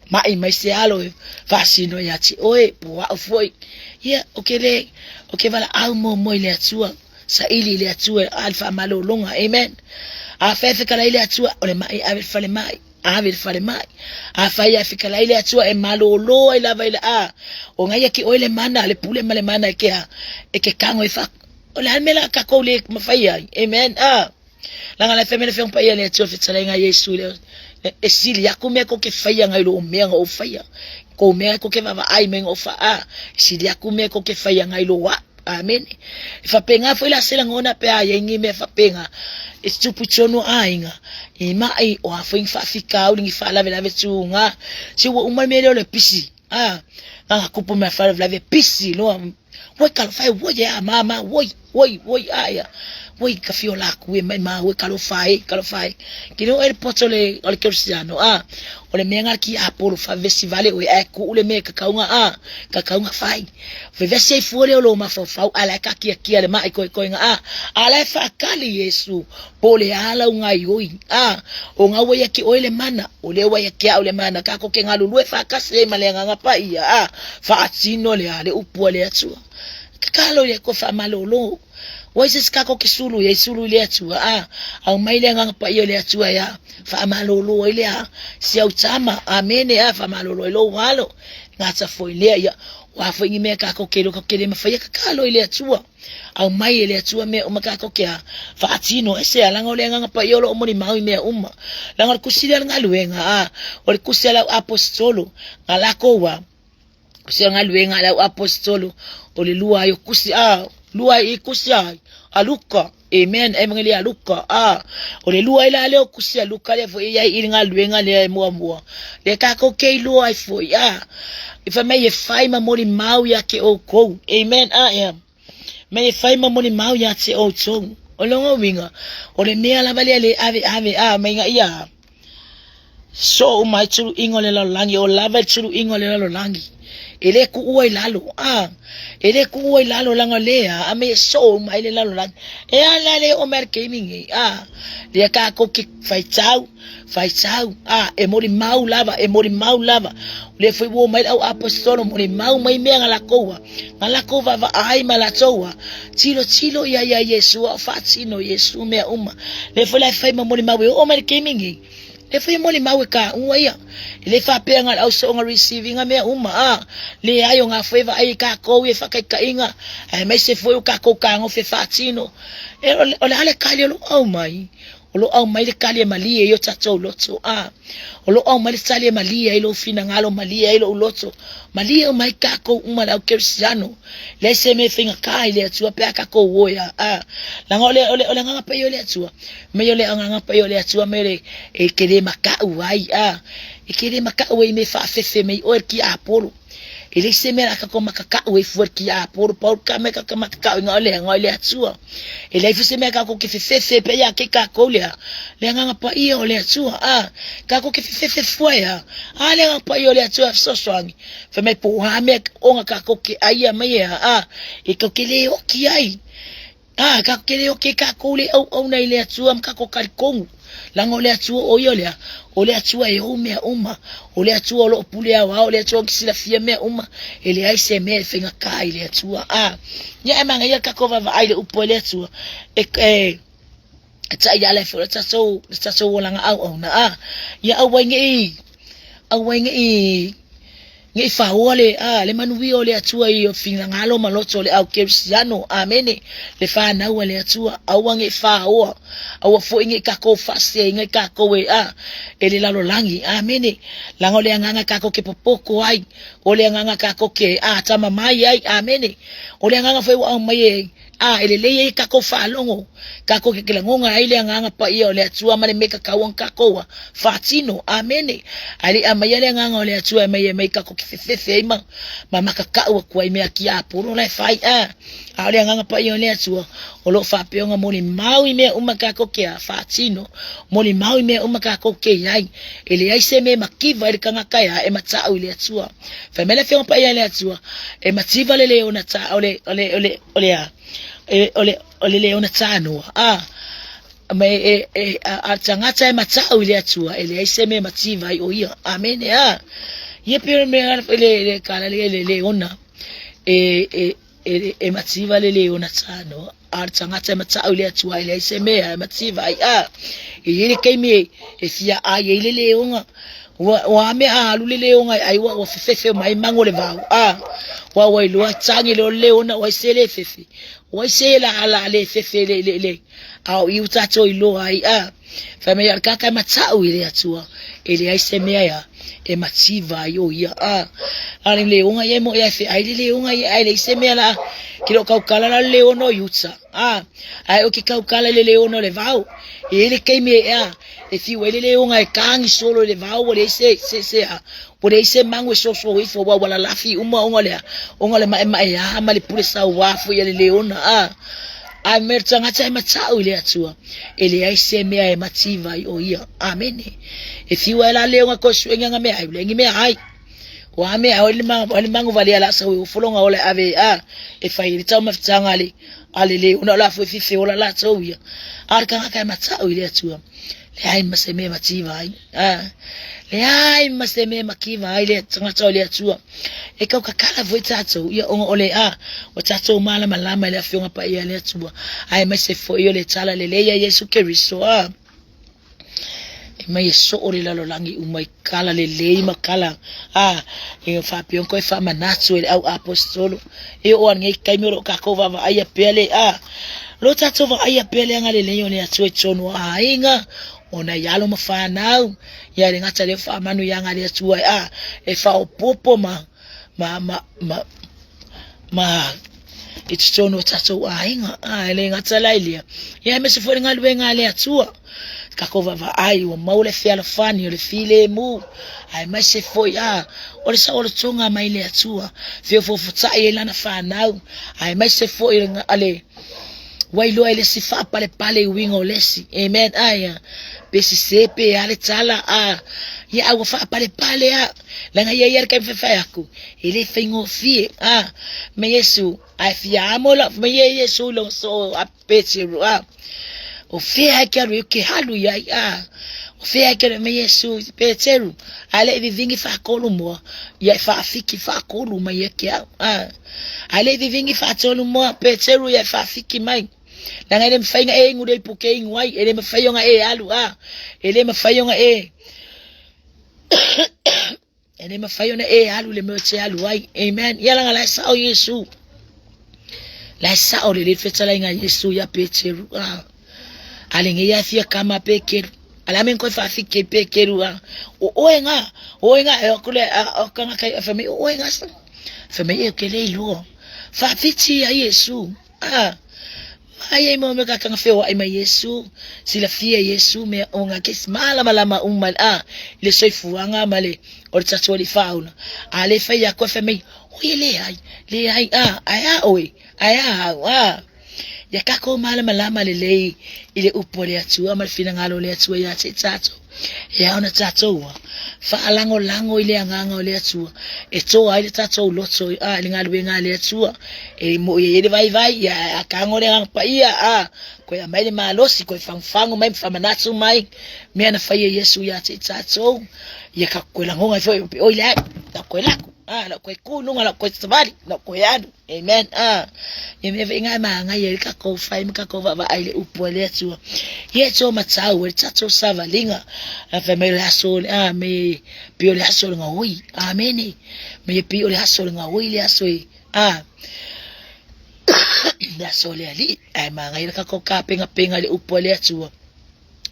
mai mai se alo e faasino ia te oe po a'u foi ia o ke le o ke valaau muamua i le Atua saili i le Atua a le faamalōloga amen a fefe kala i le Atua o le mai ave le fale mai ave le fale mai a fai a fekalai le Atua e malōlō ai lava i le a o ngai ke oe le mana le pule ma le mana e ke a e ke kago e fa o le a le mea la kākou le mafai ai amen a Langa le fai mai le Afioga Paia le Atua fetalaiga Iesu le e sili aku mea ko ke faia ngai lo mea nga o faia ko mea ko ke vaavaai mai nga o fa a e sili aku mea ko ke faia ngai lo a amen e faapena foi la se lagona pe a iai ni mea faapena e tupu i tonu aiga i mai o a foi ni faafitauli ni faalavelave tuga se ua uma le mea lea o le pisi a nga kupu mea faalavelave pisi loa Woi talofa e woi e a mama woi woi woi a ia woi ka fio la ku e mai ma woi talofa e talofa e ke le o le poto le o le kerisiano a o le mea nga ki a polo fa vesi vale o e ku le me ka kaunga a ka kaunga fai ve vesi ai fua le o lo mafaufau a la ka kia kia le mai koi koi nga a a la e whaakali Yesu po le ala o ngai oi a o ngā wai ki oe le mana o le wai ki au le mana ka ko ke ngalulue whaakasi ai ma le anganga paia a whaatino le a le upua le atua ka kalo ia ko whaamalolo wai se ka ko ke sulu ia sulu i le atua a au mai le anganga paia o le atua ia whaamalolo ai le a si au tama amene a whaamalolo ai lo walo ngata foi lea ia wa foi ni mea ka ko ke lo ka ke le mawhai ka kalo i le atua Aumai e le Atua mea uma kākou ke a faatino ese a langa o le agaga paia o loo molimau i mea uma. Langa o le kusi lea o le galuega a o le kusi a le au aposetolo nga lakou a kusi o le galuega a le au aposetolo o le lua ai o kusi a lua ai i kusi ai a Luka amen evangelia a Luka a o le lua ai la lea o kusi a Luka lea foi e i ai i le galuega lea e muamua lea kākou ke iloa ai foi a i fai mai e fai ma molimau ia te oukou amen a ia mai e fai ma molimau ia te outou o lona uiga o le mea lava lea le ave ave a mai ga ia so uma ai tuluiga o le lalolagi o lava le tuluiga o le lalolagi e le kuua i lalo a e le kuua i lalo laga lea a me so uma ai le lalolagi e ala le o mai le gaming e a lea kākou ke faitau faitau a e molimau lava e molimau lava o lea foi ua o mai le au aposetolo molimau mai mea nga lakou a nga lakou vaavaai ma latou a tilotilo ia ia Iesu a o faatino Iesu mea uma lea foi la e fai ma molimau e oo mai le gaming e. Le foi e molimau e kāua ia. E le faapea na o le ausoga receiving mea uma, a. Leai, o ngā foi e vaai i kākou ia faataitaiga, aemaise foi o kākou kagofe faatino. E, o le a le kali o lo o aumai? O lo o aumai le tali e malie ai o tatou loto, a. O lo o aumai le tali e malie ai lou finagalo, malie ai lou loto, malie uma ai kākou uma le au kerisiano. Leai se mea e faigata i le Atua pe a kākou o ea, a. Leaga o le, o le, o le agaga paia o le Atua, mai o le agaga paia o le Atua mai o le, e te le makaʻu ai, a. E te le makaʻu ai i mea faafefe mai oe le tiapolo. E leai se mea o le a tatou makakaʻu ai fua i le tiapolo, pau ka mea tatou te makakaʻu ai o le aga o le Atua. E leai foi se mea tatou te fefefe pe ia te tatou lea, le agaga paia o le Atua. A, tatou te fefefe fua ea, a le agaga paia o le Atua e fesoasoani. Fai mai po o a mea ona tatou te ʻaia mai ea, a, e tatou te le oki ai. A, tatou te le oki ai tatou le auauna i le Atua ma tatou talitonu. Leaga o le Atua o ia o le a? O le Atua e ou mea uma. O le Atua o lo o pule aoao, o le Atua ou te silafia mea uma. E leai se mea e faigata i le Atua. A, ia e manaia le tatou vaavaai i le upu a le Atua. E, e, e taiala ai foi le tatou, le tatou olaga auauna. A, ia aua ai ne i, aua ai ne i, Ne i faoa le, a, le manuia o le Atua i finagalo ma loto o le au Kerisiano. Amene. Le fanau a le Atua, aua ne i faoa. Aua foi ne i kakou faaseseina i kakou e, a, e le lalolagi. Amene. Leaga o le agaga kakou ke popoko ai, o le agaga kakou ke, a, tamamai ai. Amene. O le agaga foi ua aumai e, A, e lelei ai kakou faalogo, kakou ke lagoga ai le agaga paia o le Atua ma le mea kakau ona kakou a faatino. Amene. Ae le i aumaia le agaga o le Atua e mai e mai kakou ke fefefe ai ma ma makakau aku ai mea tiapolo la e fai. A, a o le agaga paia o le Atua o lo o faapea ona molimau i mea uma kakou ke a faatino, molimau i mea uma kakou ke iai. E leai se mea e mativa ai le tagata e a e matau i le Atua. Fai mai le Afioga Paia i le Atua, e mativa le leona ta, o le, o le, o le, o le a, e, o le, o le leona tānoa, a, ma e, e, e, a, a tagata e matau i le Atua, e leai se mea mativa ai o ia. Amene, a. Ia pei o le mea, le, le, kala le, le leona, e, e, e, e mativa le leona tānoa, a le tagata e matau i le Atua, e leai se mea e mativa ai, a. E i ai le taimi e, e fia ai ai le leona, Ua, ua a mea a alu le leoga e ai, ua, ua fefefe mai mago le vao. A, ua ua iloa tagi le o le leona, ua se le fefe. Ua se la ala le fefe le, le, le. A o i u tatou iloa ai, a. Fai mai al kaka e matau i le Atua, e leai se mea ia, e mativa ai o ia, a. A le leoga ia e mo ia e fe ai le leoga ia, ai leai se mea la, ki lo kaukala la le leona o Iuta, a. Ai o ki kaukala le leona o le vao, e i le keimi e ea, E whiu ai le leoga e kagi solo i le vao, ua leai se, se, se a, ua leai se mago e soso ifo, ua, ua lalafi uma ona le a, ona le maemaea ma le pule sauā foi a le leona, a. Ae mea le tagata e matau i le Atua, e leai se mea e mativa ai o ia. Amene. E whiu ai la leoga koe suega nga mea ai, ua leai ni mea ai. Ua a mea, o le mago valea la sau e ofologa ola e ave a, e fai ai le taumafataga a le, a le leona o la foi fefe ola latou ia. A o le tagata e matau i le Atua, leai ma se mea e mativa ai. A, leai ma se mea e mativa ai le tagata o le Atua. E kau kakala foi tatou, ia ona o le a, o tatou malamalama i le Afioga Paia a le Atua, aemaise foi o le tala lelei a Iesu Keriso. A. E mai e soo le lalolagi uma i kala lelei ma kala a e faapea ona koe faamanatu e le au aposetolo e oo ane ai taimi o lo o tatou vaavaaia pea le a lo tatou vaaia pea le agalelei o le Atua i totonu o aiga o nai alo ma fanau ia le gata lea faamanuiaga a le Atua a e faaopoopo ma ma ma ma ma i totonu o tatou aiga. A, e le gata la i lea, ia aemaise foi le galuega a le Atua. Tatou vaavaai ua maua le fealofani o le filemu, aemaise foi a o le saolotoga mai le Atua, feofoofotai ai lana fanau, aemaise foi a le ua iloa e le isi faapalepale i uiga o le isi. Amen. Aia, pe sese pe a le tala, a, ia a ua faapalepale a. Leaga ia ia le taimi faifai aku, e le faigofie. A, me Iesu, ae fia amo la, me ia Iesu i lona soo a Peteru, a. O fea ai ke alu i ke halu ia ai, a. O fea ai ke alu me Iesu, Peteru, ae le i vivingi faatolu moa, ia e faafiki faatolu mai ia ke au, a. Ae le i vivingi faatolu moa, Peteru ia e faafiki mai. Leaga e le mafai ona e inu le ipu ke inu ai, e le mafai ona e alu a, e le mafai ona e e le mafai ona e alu le mea e te alu ai. Amen. Ia leaga la e sao Iesu. La e sao lelei le fetalaiga a Iesu ia Peteru. Ah. A lenei ia fia kama Peteru. A le a mea na toe faafiki ai Peteru a. O oe nga, o oe nga, e o atu le, a, o tagata i fai mai, o oe nga sa. Fai mai, e ou te le iloa. Faafiti ia Iesu. A, mai ai mo mea kakanga feoai mai Iesu, silafia Iesu mea ona ke malamalama uma a i le soifuaga ma le o le tatou Alii Faaola. A le fai atu fai mai, oi e leai, leai a, ae a oe, ae a au a. Ia takou malamalama lelei i le upu a le Atua ma le finagalo o le Atua ia te i tatou. E ao ona tatou faalagolago i le agaga o le Atua e toa ai le tatou loto a i le galuega a le Atua. E moʻi ai le vaivai, ia a tago le agaga paia a koe aumai le malosi, koe fagufagu mai ma faamanatu mai mea na faia Iesu ia te i tatou. Ia ka koe lagona ai foi pe oi le ai, lau koe lako, a lau koe ku i luga, lau koe savali, lau koe alu. Amen. Ah. Ia mea foi ngai maangai ai le tatou fai ma tatou vaavaai i le upu a le Atua. Ia e tō matau e le tatou savaliga. A fai mai o le aso o le a me pi o le aso o le gaoi. Amene. Me e pi o le aso o le gaoi le aso e a le aso o le alii. Ae maangai le tatou tapenapena i le upu a le Atua.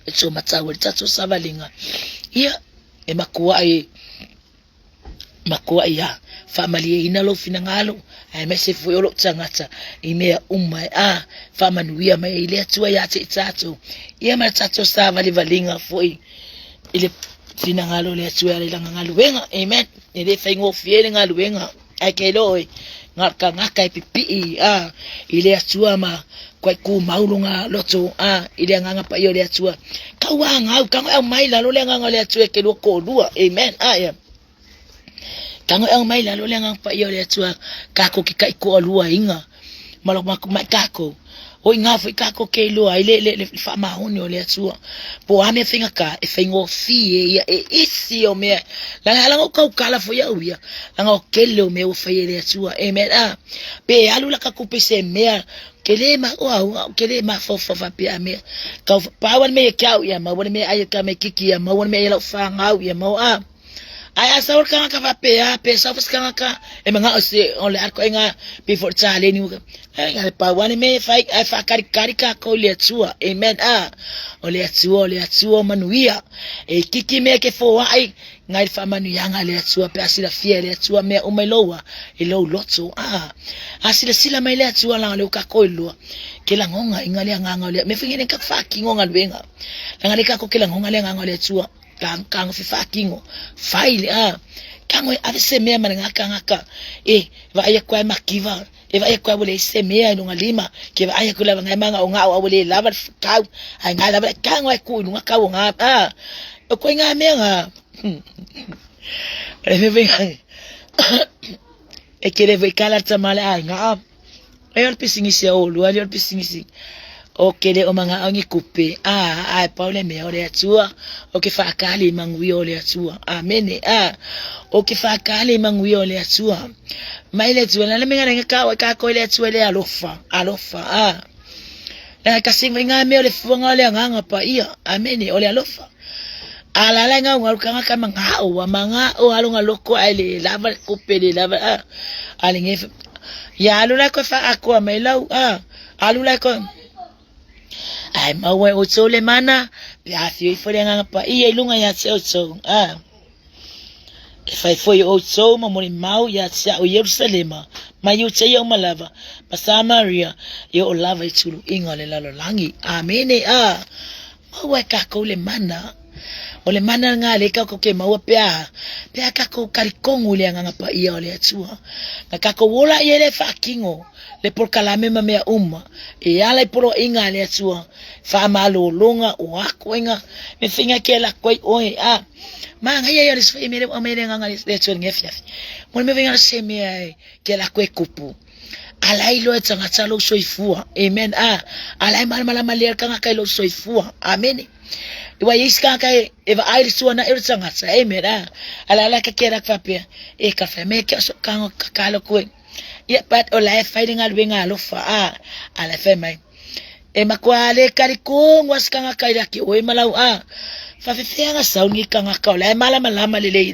E tō matau e le tatou savaliga. Ia e matua e Matua ia faamalieina lou finagalo, aemaise foi o lou tagata i mea uma e a faamanuia mai ai le Atua ia te i tatou, ia ma le tatou savalivaliga foi i le finagalo o le Atua e ala i lana galuega. Amen. E le faigofie le galuega, ae ke iloa oe, na o le tagata e pipii a i le Atua ma kuai tumau lona loto a i le agaga paia o le Atua. Tau agau, tago e aumai i lalo le agaga o le Atua e te lua toalua. Amen. A ia. Tago e aumai i lalo le agaga paia o le Atua tatou te taitoaluaina ma lo mai tatou. O i ngā foi tatou ke iloa ai le, le, le faamaoni o le Atua. Po o a mea faigata, e faigofie ia e isi o mea. Langa ala o kaukala foi au ia. Langa o kele o mea ua fai e le Atua. Amen. Ah, pe alu la ka kupe se mea ke le ma o au, ke le mafaufau faapea a mea. Kau pau le mea ke au ia mau le mea ai ka me kiki ia mau le mea ia lau whangau ia mau a. Ae a sau le tagata faapea, pe sau foi se tagata e manao se o le a koe pe foi le taleni ua ai le pau lava le mea e fai ae faakalikali tatou i le Atua. Amen. A o le Atua, o le Atua o manuia. E itiiti mea ke foai ngai le faamanuiaga a le Atua pe a silafia e le Atua mea uma i lou i lou loto. A a silasila mai le Atua leaga o lea ua tatou iloa ke lagona inga le agaga o le mea foi nei tatou faatino galuega. Leaga lea tatou ke lagona le agaga o le Atua. Kago fefaatino, fai le a. Kago e ave se mea ma le gakagaka e vaai atu ai makiva, e vaai atu ai ua leai se mea i lona lima, ke vaai atu lava ngai magaogao a ua le lava le kau, ae ngai lava le kago ai tuu i luga kau o ngā a. O koe ngā mea ngā. O le mea foi e kele foi kala tama le aiga a. E o le pisinisi a olua ali o le pisinisi o ke le o mangao ni kupe a a e pau le mea o le Atua o ke whaakale i manguia o le Atua. Amene. A o ke whaakale i manguia o le Atua. Mai le Atua na le menga lenga ka o ka koe le Atua le alofa. Alofa. A. Na ka singa ngā mea o le fuanga o le anganga pa ia. Amene. O le alofa. A la la ngau ngau kanga ka mangao wa mangao alo nga loko ai le lava le kupe le lava a. A le nge Ia alu la koe whaakoa mai lau, a, alu la koe. Ai maua e outou le mana, pe afio ifo le agaga paia i luga ia te outou, a. E fai foi e outou ma molimau ia te au i Ierusalema, ma Iutaia uma lava, ma Samaria, e oo lava i tuluiga o le lalolagi. Amene, a. Maua e kakou le mana. O le mana nga le kakou ke maua pe a, pe a kakou kalikongu i le agaga paia o le Atua. Na kakou ola i ai le faakino, le polokalame ma mea uma, e ala i poloaiga a le Atua, faamalologa, o a koenga, me faiga ke ala atu ai oe, a manaia ia o le isi foi mea lea ua aumai le agaga le Atua i lenei afiafi. Mo le mea faiga se mea e ke ala atu e kupu. Ala ai loa e tagata lou soifua. Amen. A, ala ai malamalama lea le tagata i lou soifua. Amene. Ua i ai isi tagata e, e vaai le suanaʻi o le tagata. Amen. A, ala ala ka ke ala faapea, e ka whai mea ke oso kango ka kalo koe. Ia, but o la e whai le galuega alofa. A, ala e whai mai. E matua le talitogu a se tagata ia te oe ma lau a. Faafefea na sau ni tagata o la e malamalama lelei i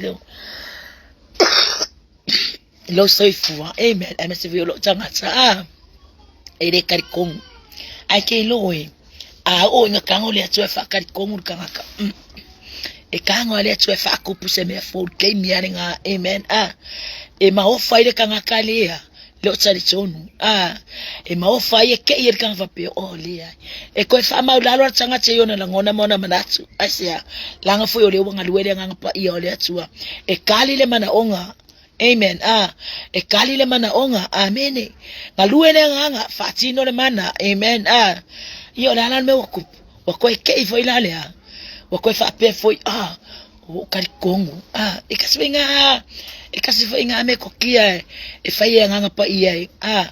lou soifua. Amen. Aemaise foi o lou tagata a. E le talitonu. Ae ke iloa oe, a oo ina tago le Atua e faatalitonu le tagata. E tago lava le Atua e faatupu se mea fou i le taimi lava lena. Amen. A. E maofa ai le tagata lea. Le o talitonu, a, e maofa ai e kei e le tagata faapea, oh, leai. E toe faamaulalo le tagata i ona lagona ma ona manatu. Aisea? Leaga foi o lea ua galue le Agaga Paia o le Atua. E kali le manaoga. Amen. A, e kali le manaoga. Amene. Galue le Agaga, faatino le mana. Amen. A, ia o le a la le mea ua tupu? Ua toe kei foi la lea. Ua toe faapea foi, ah, Ua ou talitonu, a, e kasi foi ngā, e kasi foi ngā mea kokia e whai e anganga pa ia e, a,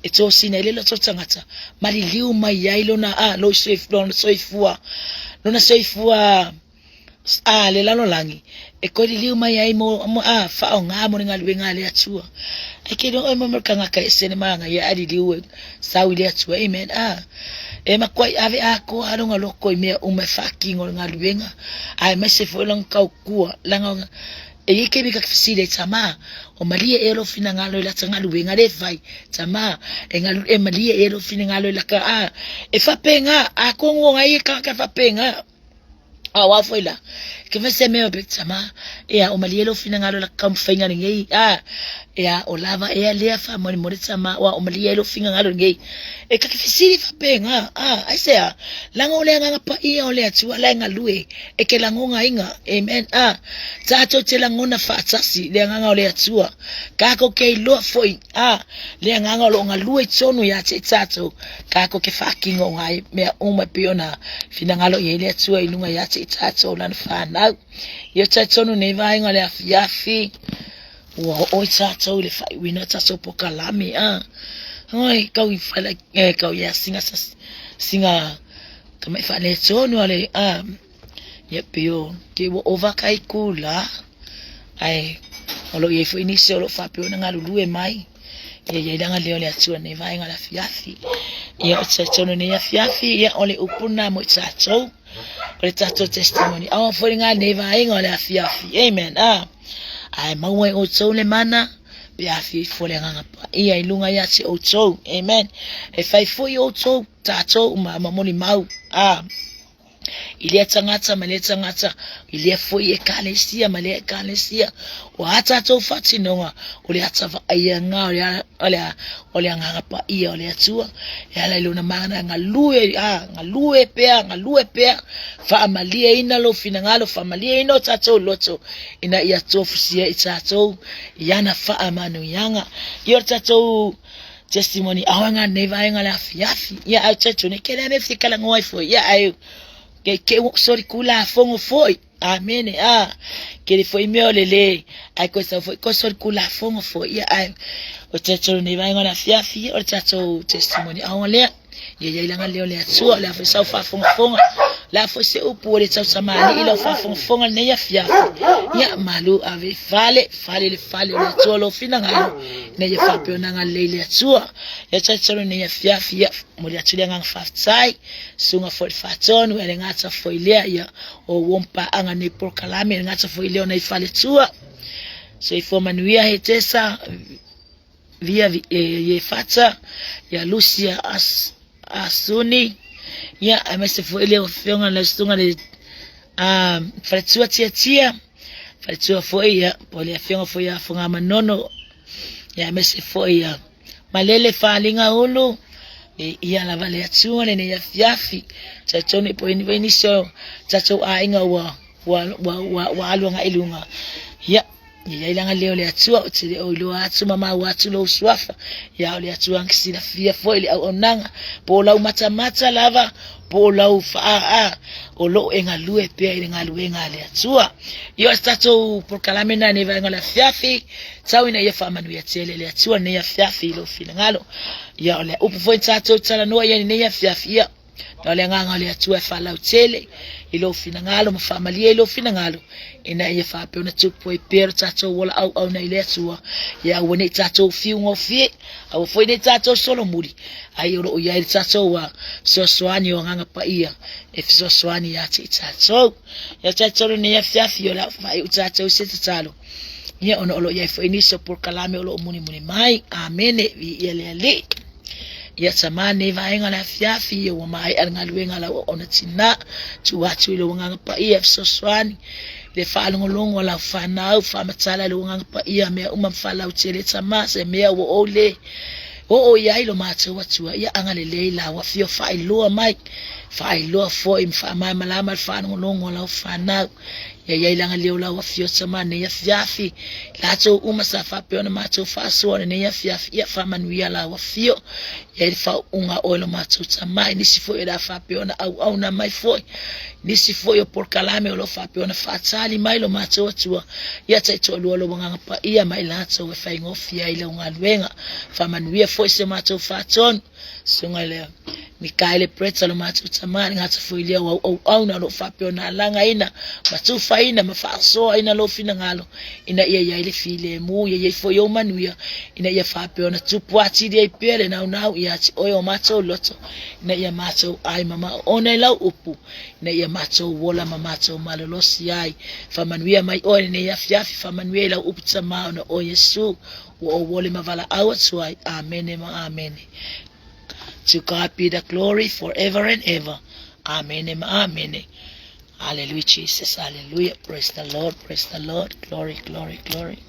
e tōsina i le loto tangata, maliliu mai ai lona, a, loi soif, lona soifua, lona soifua, a, le lalolagi, e koe liliu mai ai mo, mo a, whaonga mo le galuega a le Atua. Ai ke iloa oe mo mea kangaka e sene maanga ia a liliu e sau i le Atua, amen, a. E makuai ave atoa a lona loko i mea uma e faatino le galuega, aemaise foi lona taukua, leaga e i ai taimi ta te fesili ai, Tama, o malie ea lou finagalo i lata galuega lea e fai? Tama, e galu, e malie ea lou finagalo i laka, a, e faapena, atonu o nai e tagata e faapena. A o au foi la, ke fai se mea pe tama, ea o malie lou finagalo la taumafaiga lenei, a, ea o lava ea lea faamolemole tama, ua o malie ai lou finagalo lenei. E ta te fesili faapena, a, aisea, leaga o le Agaga Paia o le Atua la e galue e te lagonaina, amen, a, tatou te lagona faatasi le Agaga o le Atua, tatou te iloa foi, a, le Agaga o lo o galue i totonu ia te i tatou, Kākou ke faatino o ngā mea uma e pei ona finagalo i ai le Atua i luga ia te i tātou lana whānau. Ia talitonu nei vaega o le afiafi, ua oo i tātou i le faaiuina o tātou pokalame, a. Oi, kau i whala, eh, kau ia singa, singa, tamai whaletonu a le, a, ia pei o, ke ua ova kai kula, ae, o lo o i ai foi nisi o lo o faapea ona galulue mai. Ia i ai langa leo le Atua nei vaega le afiafi. Ia o te tonu nei afiafi, ia o le upu na mo i tātou. O le tātou testimony. Aua foi ngā nei vaega o le afiafi. Amen. Ah. Ae maua i outou le mana, pe afi ifo le Agaga Paia i lunga ia te outou. Amen. E whai foi outou, tātou ma molimau. Ah. I lea tagata ma lea tagata, i lea foi ekalesia ma lea ekalesia, o a tātou faatinoga, o le ata vaaiaga o le, o le, o le Agaga Paia o le Atua, e ala i lona mana galue, a, galue pea, galue pea, faamalieina lou finagalo, faamalieina o tātou loto, ina ia tofusia i tātou i ana faamanuiaga. Ia o le tātou testimony aoa ngā nei vaega le afiafi. Ia au tatu ne kele me fi kala ngoi foi. Ia au ke ke wo sori kula fongo foi. Amene a ke le foi me ole le ai ko sa foi ko sori kula fongo foi. Ia au o tatu nei vaega le afiafi o le tatou testimony aoa lea. Ia iai langa leo le Atua, le a foi sau faafogafoga, le a foi se upu ua le tausamaalii lau faafogafoga lenei afiafi. Ia, malu ave i fale, fale le fale o le Atua lou finagalo, ina ia faapea ona agalelei le Atua. Ia talitonu lenei afiafi, ia, momoli atu le agaga faafetai, susuga foi i le faatonu, e le gata foi lea, ia, o uo paaga nei polokalame, e le gata foi lea o nai faletua. Soifua manuia Hetesa. Via Iefata, ia Lusia Asuni, ia aemaise foi le afioga le susuga le faletua Tiatia, faletua foi ia po o le afioga foi ia Fogamanono, ia aemaise foi ia Malele Faalinga Ulu, e ia lava le Atua lenei afiafi. Talitonu po o i nisi o tatou aiga ua ua ua ua, ua alu agai i luga. Ia Ia iai langa leo le Atua, ou te le o iloa atu ma maua atu lou suafa. Ia o le Atua na silafia foi le auaunaga, po o lau matamata lava, po o lau faaaa, o loo e galue pea i le galuega a le Atua. Ia o se tatou polokalame na nei vaega o le afiafi, tau ina ia faamanuia tele le Atua nei afiafi i lou finagalo. Ia o le upu foi tatou talanoa i ai nei afiafi, ia. Na o le agaga o le Atua e faalautele i lou finagalo ma faamalie i lou finagalo, ina ia faapea ona tupu ai pea lo tatou ola auauna i le Atua, ia aua ne i tatou fiu gofie, aua foi ne i tatou solomuli, ai o lo o i ai le tatou fesoasoani o Agaga Paia e fesoasoani ia te i tatou. Ia tatou lenei afiafi o le a faaiu tatou i se tatalo. Ia ona o lo o i ai foi nisi o polokalame o lo o mulimuli mai. Amene, viia le Alii. Ia Tama nei vaega o le afiafi, ia ua maea le galuega a lau auauna tina, tuu atu i lou Agaga Paia e fesoasoani i le faalogologo a lau fanau, faamatala i lou Agaga Paia mea uma ma faalautele Tama se mea ua ou le oo i ai lo matou Atua. Ia agalelei lau afio faailoa mai, faailoa foi ma faamalamalama le faalogologo a lau fanau. Ia i ai le agalelei o lau afio Tama nei afiafi, latou uma sa faapea ona matou faasoa lenei afiafi, ia faamanuia lau afio. Ia i le faauuga a oe lo matou Tama, i nisi foi o le a faapea ona auauna mai foi, nisi foi o polokalame o lo o faapea ona faatali mai lo matou Atua, ia taitoalua lou Agaga Paia ma i latou e faigofie ai lau galuega. Faamanuia foi si o matou faatonu, Susuga i le Mikaele Brett lo matou tama, le gata foi lea o au auauna o lo o faapea ona alagaina ma tufaina ma faasoaina lou finagalo ina ia i ai le filemu, ia i ai foi ou manuia, ina ia faapea ona tupu atili ai pea le naunau ia te oe o matou loto, ina ia matou ai ma maoona i lau upu, ina ia matou ola ma matou malolosi ai. Faamanuia mai oe lenei afiafi, faamanuia i lau upu tama ona o Iesu ua ou ole ma valaau atu ai. Amene ma amene. To God be the glory forever and ever. Amene ma amene. Hallelujah, Jesus. Hallelujah. Praise the Lord. Praise the Lord. Glory, glory, glory.